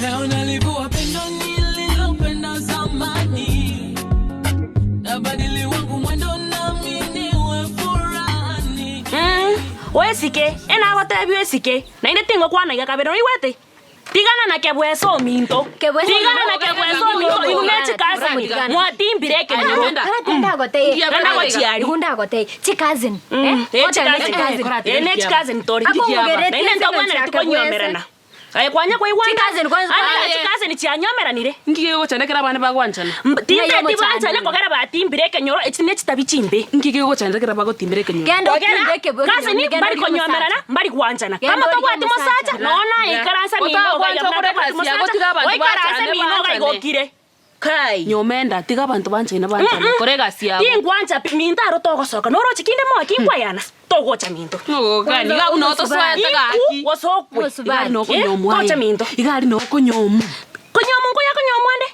Leo nalivua pendo nililopenda zamani, nabadili wangu mwendo nami niwe furahani. Oesike, enagotebia oesike, naende tingokwana iga kabere, oigwete? Tigana na kebwesa ominto, tigana na kebwesa ominto, inwe ne chikasini, mwatimbire ekenyoro. Genda gochia aria. Eh, ne chikasini tore, naende ntobwenereti konyomerana. Aye kwanya koigwana? Ande chikasini chianyomeranire. Inki kegochanda ekero abande bagwanchana? Tinteti banchane kogera batimbire ekenyoro, echi nechitabi chimbe. Inki kegochanda ekero bagotimbera ekenyoro? Kogera kasini mbari konyomerana, mbari gwanchana. Kama tobwati mosacha, nonya naye ikaransa mino iga iga buna tobwati mosacha, oikaranse mino iga iga okire. Kai. Nyomenda, tiga abanto banchaine banchane, kora egasi yabo. Tingwancha pi, minto aro togosoka, noroche kinde moyo kinkwayana, togocha minto. Ng'ogokani, iga abwo noo tosoete gaki. Iku gose okwe. Iga ari nokonyomwa Tocha aye. minto. Iga ari nokonyomwa. Konyomwa nkoya konyomwa ande.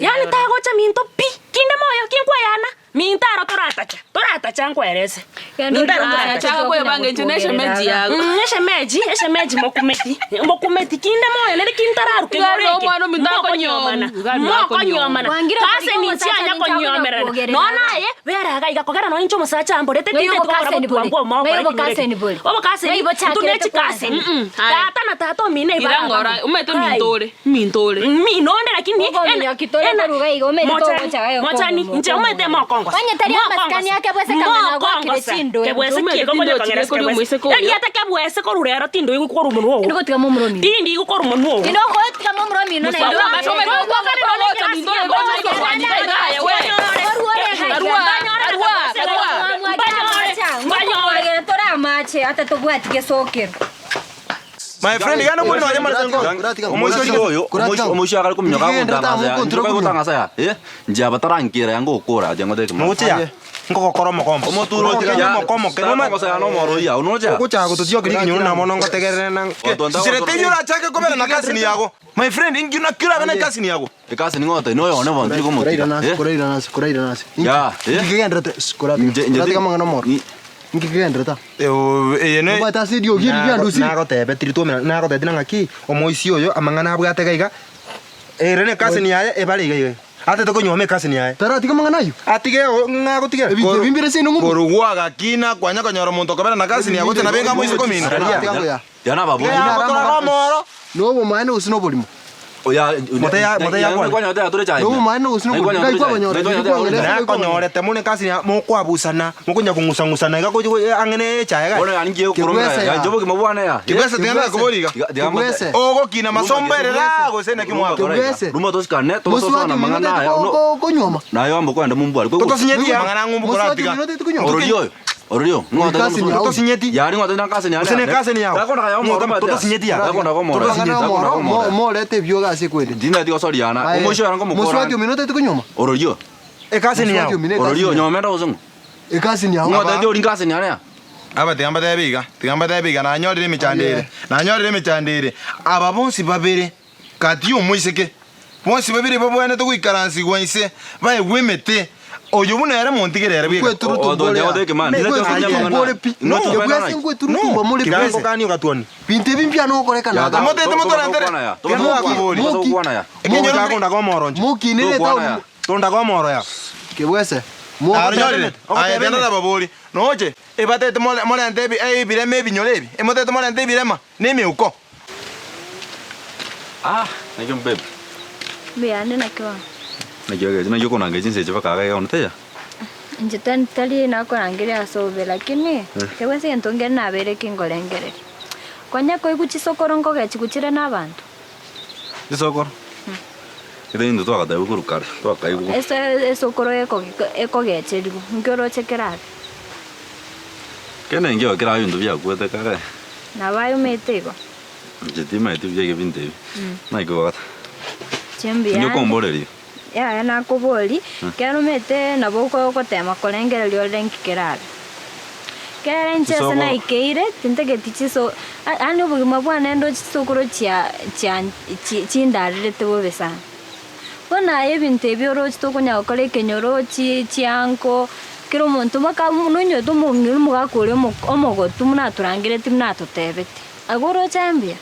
Yaani tagocha minto pi, kinde moyo kinkwayana. Minto aro toratacha, toratacha nkwerese. Minto aro Aya, toratacha. chaka kwebanga inche ne eshemeji yago. Mm, eshemeji, eshemeji mokumeti, mokumeti kinde moyo nere kintararuke Iga ari nyore eke. omwana ominto Mokonyomana, akonyomwa. Iga ari mokonyomana. Kwangire Kase korigia ninche omosacha anya ninche akonya konyomerana. kwogerera. Nonya naye, bera iga iga kogera nonya inche omosacha amborete Ng'ai tinteti gokora obokaseni bore? botwangwa omo Ng'ai okora ekinyoro eke. obokaseni bore? Obokaseni, Ng'ai bochakerete intwe ne kwanza? chikaseni. Mm-mm, aya. Tata na tata omino Ira ibara ng'ora, abamo. omanyete Kai. ominto ore, ominto ore. Mino onde lakini Okominyoki tore koruga iga, omanyete togocha gaye mochani okomonwa, inche omanyete mokongosa Onye tari amasikani ake bwese kamana agwakire chindoe. kebwese Omanyete kieko konya tindochi kong'eresa gekori kebwese omoiseke oyo. erieta kebwese korwa rero tindoi gokorwa omonwa ogo Tindi gotiga momura omino. tindi gokorwa omonwa ogo Tindi ogotiga momura omino naende Mosubati, ogotiga omanyete togocha minto ore gocha igokwania iga aye we. Arua, arua, arua. Tore amache ata tobwati gesokero. My friend, gana omwana oye mara sengo. Omoisho oyo omoisho akare kominyoka agotang'asa ya nchoka agotang'asa ya eh nche abatarankiera yanga okora ache ngote ekemo Mogoche ya ngogokora omokombo. Omoturo Omotiga ya omokomo kere Omogosa ya nomoro oyo onoche ogochaka gototiokeri ekenyoro namo nongotegerere na Otonda- Nchire orachake kobera na cousin yago. My friend, inki naki orabe na cousin yago? Ekasi ning'o ote noyo one bono tiri komotiga eh Ya, eh. Nche- nche ti- Ni- Inki kegenderete? Eye ne Obwate ase eriogi eri riandusire. Nagotebe tiri twomera nagotebeti na ng'aki omoisia oyo amang'ana abwate iga iga ere ne cousin yaye ebare iga iga atete konyuoma ecousin yaye. Taratiga amang'ana ayio. Atige oo ng'a agotigera. Ebinto ebi mbire ase eng'umbu. Korwa gwagakina kwanya konyora omonto okobera na cousin yago gose nabe ng'a moiseke omino. Taratiga koya. Ya nababori. Tiga yagotorora omoro. Nobomaene gose noborimo. Nakonyorete mono ekasi ya mokoabusana mokonya kong'usa-ng'usana iga gochi gochi ang'e ne echae iga. Kebwese tiga nakobori iga. Ogokina masomba ere raa gose naki mwakora. Totosinyeti amang'ana ng'umbu koratiga. Ororio, ng'o Oyo cousin yao. Totosinyeti. Yari ng'o na cousin yane. Gose ne cousin yao. Ng'o totosinyeti ya. Amang'ana omoro, mo- morete ebioga ase ekwende. Ndina tigo sori yana. Aye, Omoisho yana ngomokora. Mosubati omino otagete konyuoma? Ororio. Ecousin yao. Mosubati omino Ororio ecousin yao. nyomenda gose ng'o. Ecousin yao. Ng'o otagete ori cousin yane ya. Aba tiga mbatebie iga, tiga mbatebie iga, nanyorire emechando ere, nanyorire emechando ere. Aba bonsi babere, gati y'omoiseke, bonsi babere babwenerete goikaransigwa inse, baegwe emete, oyo buna ere montigere ere bweka. Nkweturutumba ore aa. Nkweturutumba ore pi. Kebwese nkweturutumba more pi. Kirango kani ogatuoni. Binto ebi mbiana gokorekana iga. Motete motorentere. Tiga mokoboria. Moki. Ekenyoro ntakondaga omoro inche. Mokinere etaoni. Tondaga omoro ya. Kebwese. Naronyorire. Aye tenda nababori. Noche, ebatete morente ebirema ebinyoro ebi, emotete morente ebirema na emeuko. Ah, naki babe. Mbuya naki bono? Naki ogechi, naki okonangeria chinsa echi mpaka iga iga bono taiyo? Inche tari nakorangeria ase obobe lakini ekero ase egento nkere nabeire kinkorengereria. Konya koigwa chisokoro nkogechigwa chire na abanto. Chisokoro? Gete intwe twagatebiwa korwa kare, twakaigwa. Ase esokoro ekogecherigwa, inki oroche kerabe? Kende nkio kerabe ebinto biakwete kare. Nabo aye omanyete igo. Inche timaeti buya ebinto ebi. Naki kogota. Inche mbuya Inche ande. okomboreria. Yaya nakoboria, ekero omanyete nabo ogotema korengereria orore nki kerabe. Ekero inche ase Chisokoro. naikeire, tintageti chiso yaani obogima bwane ndoche chisokoro chia chia chi chindarerete bobe sana. Bono aye ebinto ebi oroche tokonya gokora ekenyoro chi chianko, kera omonto mpaka nonywete omong'ina omogaka oria omogotu buna atorangeretie buna atotebete, agwo oroche mbuya.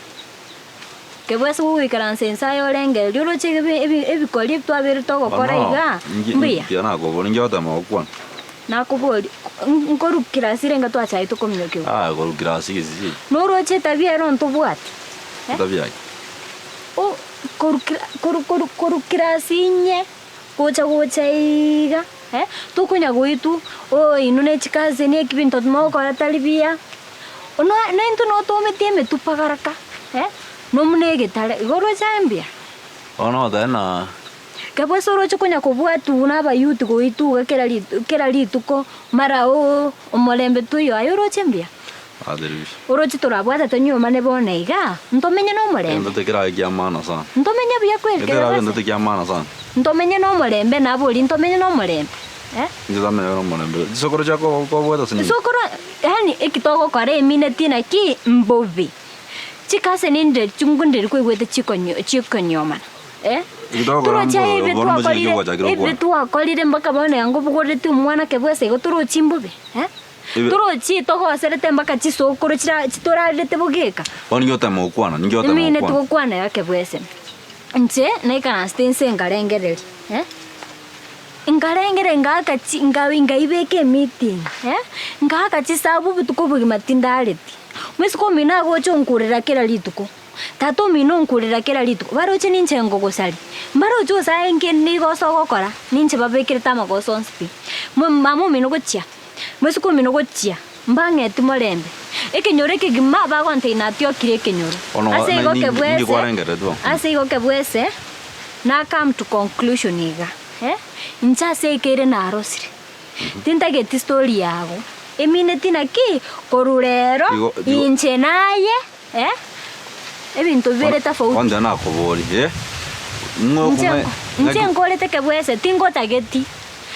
Kebwese gogoikaransa inse aye orengererie oroche ebi ebi ebikori ebi twabeire togokora Bono, igaa, inki mbuya? inki nakobori inki ogotema gokwana? Nakoboria, nkorwa kirasi renge twachagete kominyokiwa? Ah, korwa kirasi gese. Noroche etabia ero ntobwati? Eh? Etabia ki? O korwa kira korwa korwa korwa kirasi inye gocha gocha iga eh, tokonya goitwa oo inwe ne chicousin eki binto mogokora tari buya, ono naintwe notometie emetwe pagaraka eh, nomuna egetare, igo oroche aye mbuya? Bono ogoteba ng'a. Kebwese oroche konya kobwatwa na abayuti goituga kera rituko kera rituko mara oo omorembe toiyo aye oroche mbuya? Oroche torabwate tonyuomane bono iga, ntomenye nomorembe? Egento kerabe kia maana sana. Ntomenye buya kweri Egento kerabe kebwese? egento kia maana sana. Ntomenye nomorembe naboria ntomenye nomorembe eh? Inche tamenye nomorembe. Chisokoro chiako kobwate ase ninki? Chisokoro yaani eki togokora emineti naki mbobe. Chikase ninde chungu ndiri koigwete chikonyo chikonyomana. Eh, Ekitogokora toroche aye ebi mbobe, bono mochie twakorire, gochakera ebi okwana. twakorire mpaka bono iga ngobogoreti omwana kebwese igo torochi mbobe, eh? Ebe- Torochi togoserete mpaka chisokoro chira chitorarerete bogeka. Bono ninki otema gokwana, ninki otema Emine gokwana? togokwana iga kebwese. Inche naikaransete inse nkarengereria, eh, nkarengere ngaaka chi nka nkaibeka emeeting, eh, ngaaka chisabu obotuko obogima tindareti. Omosike omino agocha onkurera kera rituko. Tata omino onkurera kera rituko, baroche ninche ngogosaria, mbaroche ose aye nki nigoso ogokora, ninche babekerete amagoso onsi pi. Mo mama omino gochia, moiseke omino gochia, mbang'eti morembe, ekenyoro ekegima bagontebia natiokire ekenyoro. Bono Ase igo ninki kebwese, kwarengereretie bono? ase igo kebwese, na come to conclusion iga, eh, inche ase ekeire narosire, tintageti story yago, emineti naki, korwa rero, Igo- igo- inche naye. Eh, ebinto bibere tofauti. Bono inche nakoborie, eh, ng'o Inche okong'ai- inche ng'aki- nkorete kebwese tingotageti.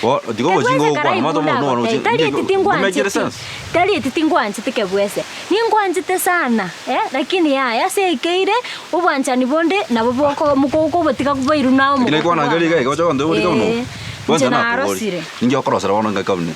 Bo- tiga Kebwese obochie ngokwana, karai mato buna mono agotebia, oche- tari eti make it tingwancheti, sense. tari eti tingwancheti kebwese. Ningwanchete sana, eh, lakini yaya ase ekeire, obwanchani bonde nabo boko mokobotiga boirwe na Lakini omogotu kwana ngeri iga iga oche gontebia oborike buna obo. Eh, Bono inche inche nakoborie, narosire. ninki okorosera bono ngaki abune?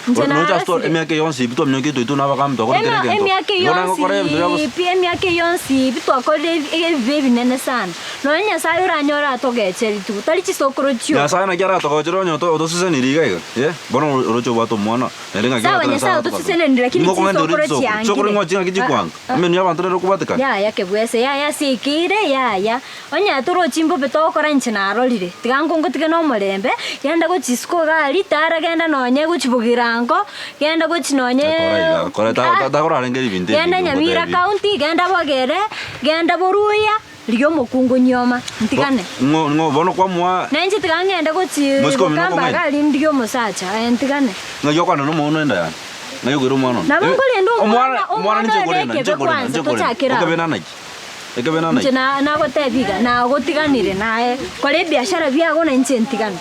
Inche Nocha ase narosire. emiaka eye yonsi pi twaminyokire twaitwe na abagambi twakora kera Ema- egento. Emiaka Igo nagokora ebinto bia yonsi bosa. pi, emiaka eye yonsi pi twakorire ebi- ebibe ebinene sana. Nonya Nyasaye oranyore atogeche rituko, tari chisokoro chioka. Nyasaye naki aratogochere onye oto- otosesenirie iga iga, eh, bono oroche obwate omwana, naende ng'aki Sawa, ogoteba Nyasaye Nyasaye aratogotere. otosesenenire, lakini Ning'o okong'enta chisokoro oria chisokoro? chiangire. Chisokoro ning'o ching'aki chikwanga? Ah, ah. Emenwa y'abanto nere okobwatekana? Yaya kebwese, yaya ase ekeire, yaya. Onye torochi mbobe togokora inche narorire, tiga nkongotige nomorembe, genda gochia isiko iga aria, tara genda nonye gochia bogirango, genda gochia nonye Kora iga, kora ta- ta- takorarenge ebinto genda ebi Nyamira ngotebi. county, genda Bogere, genda Boruya, rigia omokungu nyioma, ntigane. Ng'o ng'o bono kwamoa Na inche tiga ng'ende gochia Mosike omino gokamba okong'aina. iga aria ndigie omosacha, aye ntigane. Ng'aki okwana nomono enda yane? Ng'ai okoira omwana one? Nabo nkorenda omwana, Omwana omwana ninche oyo nkorenda, nekebe ninche nkorenda, kwanza, ninche nkorenda. tochakere abwo. Okebe nanaki? Ekebe nanaki? Inche na- nagotebia iga, nagotiganire naye, kora ebiashara biago na inche ntigane.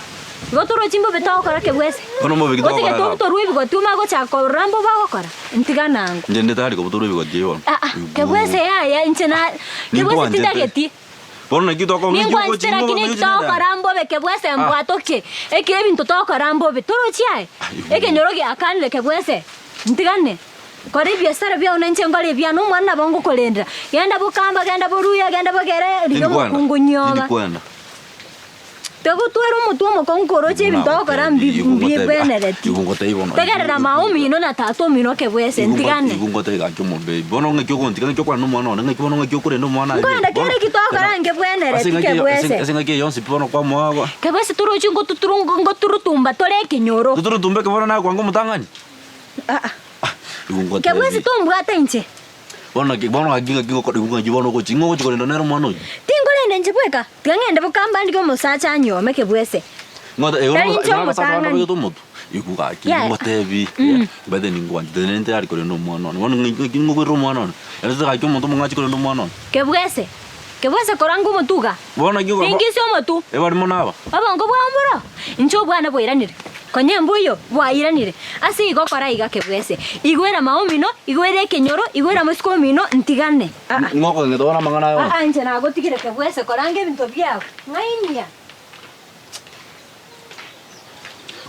Igo torochi mbobe togokora kebwese. Bono mbobe ki Otige togokora iga? tobutorwe ebigoti omanye gochaka korora mbobe agokora, ntigane ango. Inche nde tayari kobutorwa ebigoti ebi bono. Ah ah, kebwese yaya inche na kebwese Ninkwanchete. tintageti. Bono naki toko ng'aki Ninkwanchete ogochi lakini eki togokora mbobe kebwese mbwatoke. Eki ebinto togokora mbobe, torochi aye? Ekenyoro giakanire kebwese, ntigane. Kora ebiasara biao na inche nkore ebiane, omwana nabo ngokorendera. Genda bokamba, genda boruya, genda bogere, rigia Tindikwenda, omokungu nyioma. tindikwenda. Togotwara omotwe omokong'u koroche ebinto ogokora mbi- mbibwenereti. Tegerera mama omino na tata omino kebwese, ntigane. Igo ngotebi gaki omobebi, bono ng'aki ogontiga ng'aki okwana na omwana one, ng'aki bono ng'aki okorenda omwana aye. Nkorenda Bono- kere eki twakora nkebwenereti Ase engaki eye- kebwese. ase engaki eye yonsi pi bono kwamoa gwa. Kebwese torochi ngotuturu ngoturutumba tore ekenyoro. Toturutumbe eke bono nakwanga omotang'ani. Aa. Igo ngotebi. Kebwese tombwata inche. Bono naki bono gaki ng'aki ngokora igo ng'aki bono ogochi ng'o ogochi korenda nere omwana oyio. Tinkorenda inche bweka, tiga ng'ende bokamba ndige omosacha anyuome kebwese. Ng'o igo Tari inche igo abasacha bande omotang'ani. babegete omotwe, igo gaki Yaya. ngotebi, by the ningwanchete nere tayari korenda omwana one. Bono ng'aki ng'aki ngokorera omwana one, ere gaki omonto omong'ao achi korenda omwana one. Kebwese, kebwese koranga omotwe iga. Bono naki okora Ringisia omotwe. Ebari mono aba. Obongo bwao mboro? Inche obwana bwairanire, konya embuyo bwairanire. Ase igo kora iga kebwese, igwera maomino, igwera ekenyoro, igwera mosike omino, ntigane. Aa. Ng'o okong'eta bono amang'ana aya onsi? Aa, inche nagotigire kebwese, koranga ebinto biao. Ng'ainia.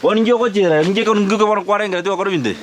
Bono inki ogochiera? Inki ekero inki bono kwarengeretie gokora ebinto ebi?